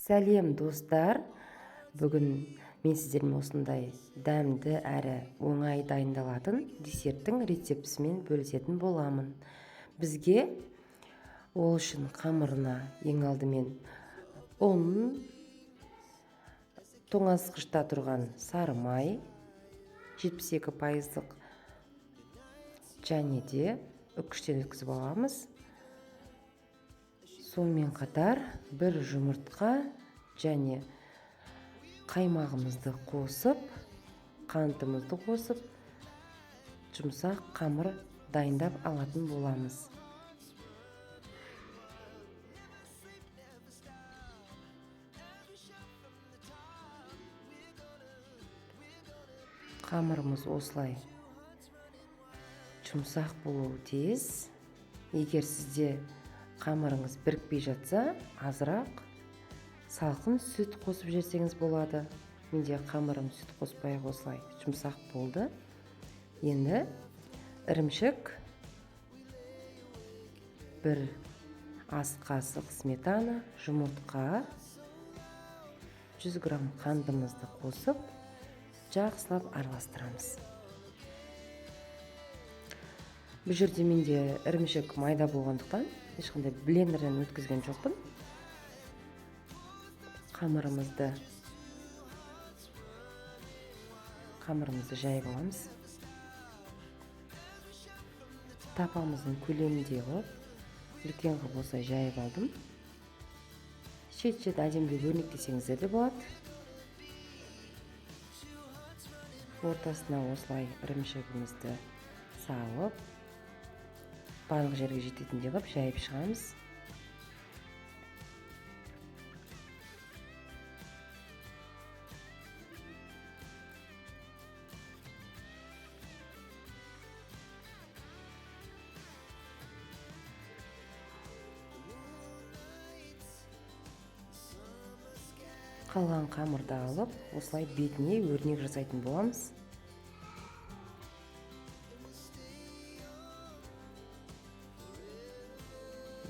Сәлем, достар! Бүгін мен сіздермен осындай дәмді әрі оңай дайындалатын десерттің рецептісімен бөлісетін боламын. Бізге ол үшін қамырына ең алдымен ұн, тоңазытқышта тұрған сары май, 72%-лық және де үккіштен өткізіп аламыз. Сонымен қатар бір жұмыртқа және қаймағымызды қосып, қантымызды қосып, жұмсақ қамыр дайындап алатын боламыз. Қамырымыз осылай жұмсақ болуы тиіс. Егер сізде қамырыңыз бірікпей жатса, азырақ салқын сүт қосып жіберсеңіз болады. Менде қамырым сүт қоспай осылай жұмсақ болды. Енді ірімшік, бір ас қасық сметана, жұмыртқа, 100 грамм қантымызды қосып, жақсылап араластырамыз. Бұл жерде менде ірімшік майда болғандықтан ешқандай блендерден өткізген жоқпын. Қамырымызды жайып аламыз. Тапамыздың көлеміндей қылып, үлкен қылып осылай жайып алдым. Шет-шет әдемілеп өрнектесеңіздер де болады. Ортасына осылай ірімшігімізді салып, барлық жерге жететіндей қылып жайып шығамыз. Қалған қамырды алып, осылай бетіне өрнек жасайтын боламыз.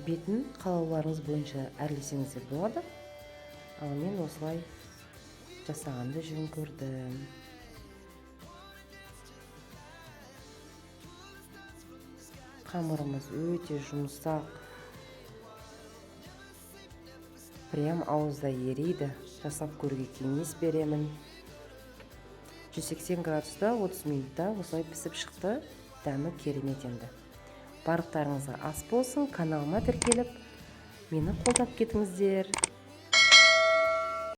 Бетін қалауларыңыз бойынша әрлесеңіздер болады. Ал мен осылай жасағанды жөн көрдім. Қамырымыз өте жұмсақ, прям ауызда ериді. Жасап көруге кеңес беремін. 180 градуста 30 минутта осылай пісіп шықты. Дәмі керемет енді. Барлықтарыңызға ас болсын. Каналыма тіркеліп, мені қолдап кетіңіздер.